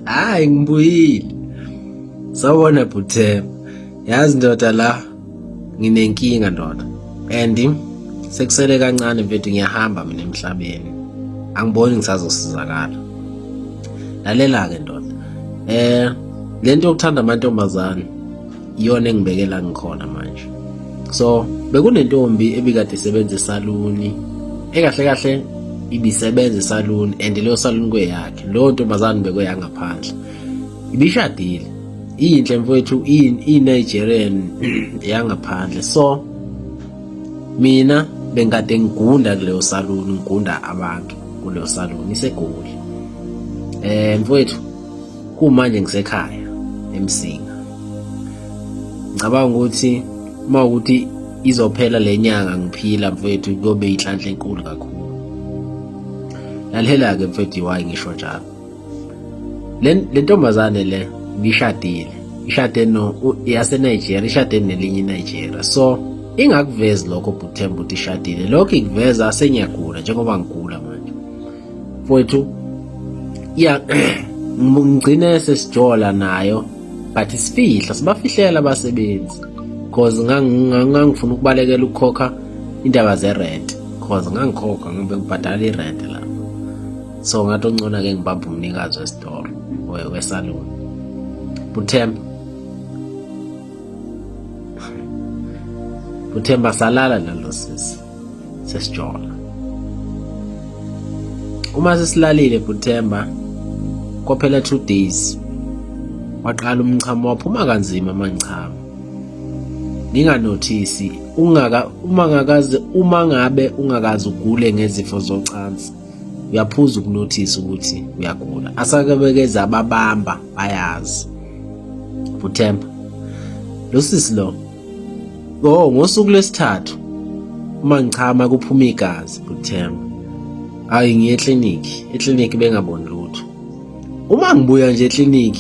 Hayi ngibuyile. Sawubona bhuthema. Yazi ndoda la nginenkinga ndoda. And sekusele kancane mfethu ngiyahamba mina emhlabeni. Angiboni ngisazosizakala. Lalela ke ndoda. Eh lento yokuthanda amantombazane iyona engibekela ngikhona manje. So bekunentombi ebikade isebenza esaluni ekahle kahle ibisebenza esaluni and leyo saluni kweyakhe leyo ntombazane bekweyangaphandle ibishadile iyinhle mfowethu i-Nigerian yangaphandle so mina bengikade ngigunda kuleyo saluni ngigunda abantu kuleyo saluni iseGoli eh mfowethu kumanje ngisekhaya eMsinga ngicabanga ukuthi uma ukuthi izophela le nyanga ngiphila mfowethu kuyobe inhlanhla enkulu kakhulu lalela-ke mfowethu why ngisho njalo le ntombazane le ibishadile ishade no yaseNigeria ishade nelinye iNigeria so ingakuvezi lokho bhuthemba ukuthi ishadile lokho ikuveza sengiyagula njengoba ngigula manje mfowethu ya ngigcine sesijola nayo but sifihla sibafihlela abasebenzi cause ngangifuna ukubalekela ukukhokha indaba ze-rent cause ngangikhokha ngibe ngibhadala i-rent lapho so ngathi ongcono ke ngibambe umnikazi wesitolo wesaluni buthemba buthemba salala nalo sisi sesijola uma sesilalile Buthemba kwaphela 2 days waqala umchamo waphuma kanzima mangichama nginganothisi ungaka uma ngakaze uma ngabe ungakaze ugule ngezifo zocansi uyaphuza ukunothisa ukuthi uyagula asake bekeza ababamba bayazi Buthemba lo sisi lo Oh, ngosuku lwesithathu uma ngichama kuphuma igazi Buthemba. Hayi ngiye eclinic, eclinic bengaboni lutho. Uma ngibuya nje eclinic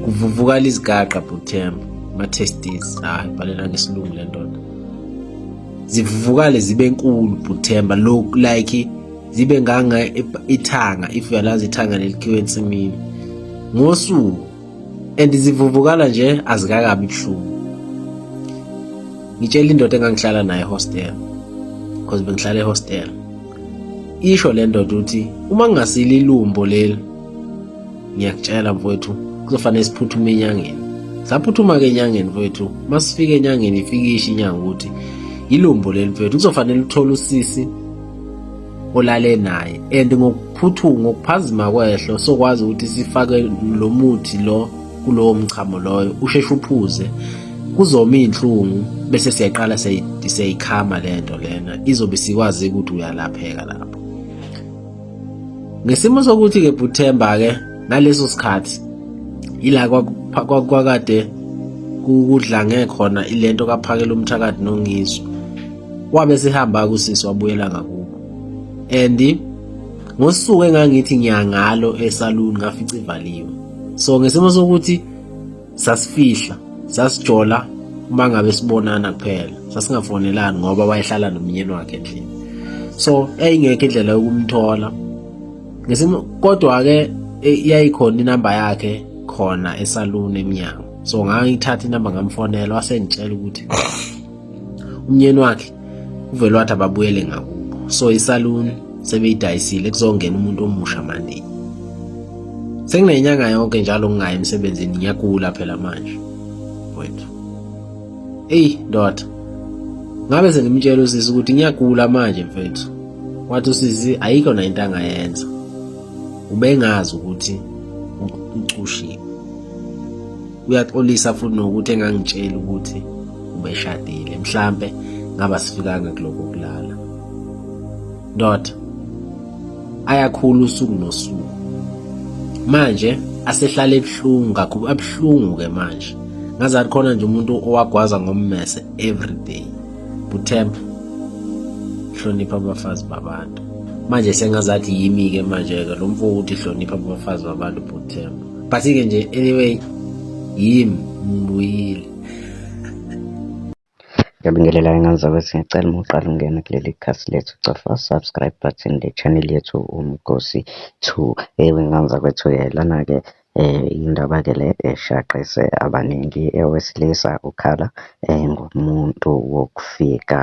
kuvuvukala izigaqa Buthemba, ama testes. Hayi bhalela ngesilungu le ndoda. Zivuvukale zibe nkulu Buthemba look like zibe nganga ithanga if uyalazi ithanga lelikhiwe ensimini. Ngosuku and zivuvukala nje azikakabi buhlungu ngitshela indoda engangihlala naye hostel because bengihlala ehostel isho le ndoda ukuthi uma ngingasile ilumbo leli ngiyakutshela mfowethu kuzofanele siphuthume enyangeni saphuthuma-ke enyangeni mfowethu uma sifika enyangeni ifike isho inyanga ukuthi ilumbo leli mfowethu kuzofanele uthole usisi olale naye and ngokuphuthuma ngokuphazima kwehlo sokwazi ukuthi sifake lo muthi lo kulowo mchamo loyo usheshe uphuze kuzoma iy'nhlungu bese siyaqala siyayikhama le nto lena izobe sikwazi ukuthi uyalapheka lapho ngesimo sokuthi-ke bhuthemba-ke ngaleso sikhathi yila kwakade kudlange khona ilento kaphakela umthakathi nongizwe wabe sehamba kusisi wabuyela ngakubo and ngosuku engangithi ngiyangalo esaluni ngafica ivaliwe so ngesimo sokuthi sasifihla sasijola uma ngabe sibonana kuphela sasingafonelani ngoba wayehlala nomnyeni wakhe endlini so yayingekho indlela yokumthola ngesimo kodwa-ke e, yayikhona inamba yakhe khona esaluni emnyango so ngangithatha inamba ngamfonela wasengitshela ukuthi umnyeni wakhe uvele wathi ababuyele ngakubo so isaluni sebeyidayisile kuzongena umuntu omusha manje senginenyanga yonke njalo ngingayi emsebenzini ngiyagula phela manje wethu eyi ndoda ngabe sengimtshela usisi ukuthi ngiyagula manje mfethu wathi usisi ayikho na into angayenza ubengazi ukuthi ucushiwe uyaxolisa futhi nokuthi engangitsheli ukuthi ubeshadile mhlambe ngaba sifikanga kuloko kulala ndoda ayakhula usuku nosuku manje asehlale ebuhlungu kakhulu abuhlungu ke manje ngazathi khona nje umuntu owagwaza ngommese every day buthemba hlonipha abafazi babantu manje sengazathi yimi-ke manje-ke lo mfo uthi hlonipha abafazi babantu buthemba but-ke nje anyway yimi ngibuyile Ngiyabingelela ingane zakwethu, ngiyacela uma uqala ungena kuleli khasi lethu cofa subscribe button le channel yethu Umgosi 2. Ewe ingane zakwethu-ke lana-ke Indaba-ke le eshaqise abaningi, owesilisa ukhala ngomuntu wokufika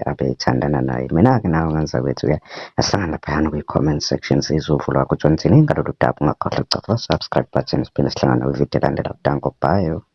abethandana naye. Mina-ke nawe ngane zakwethu-ke asihlangane laphayana kwi-comment section sizwe uvo lwakho ukuthi ngalolu daba. Ungakhohlwa ukucofa u-subscribe button siphinde sihlangane kwividiyo elandelayo. Danko, bye.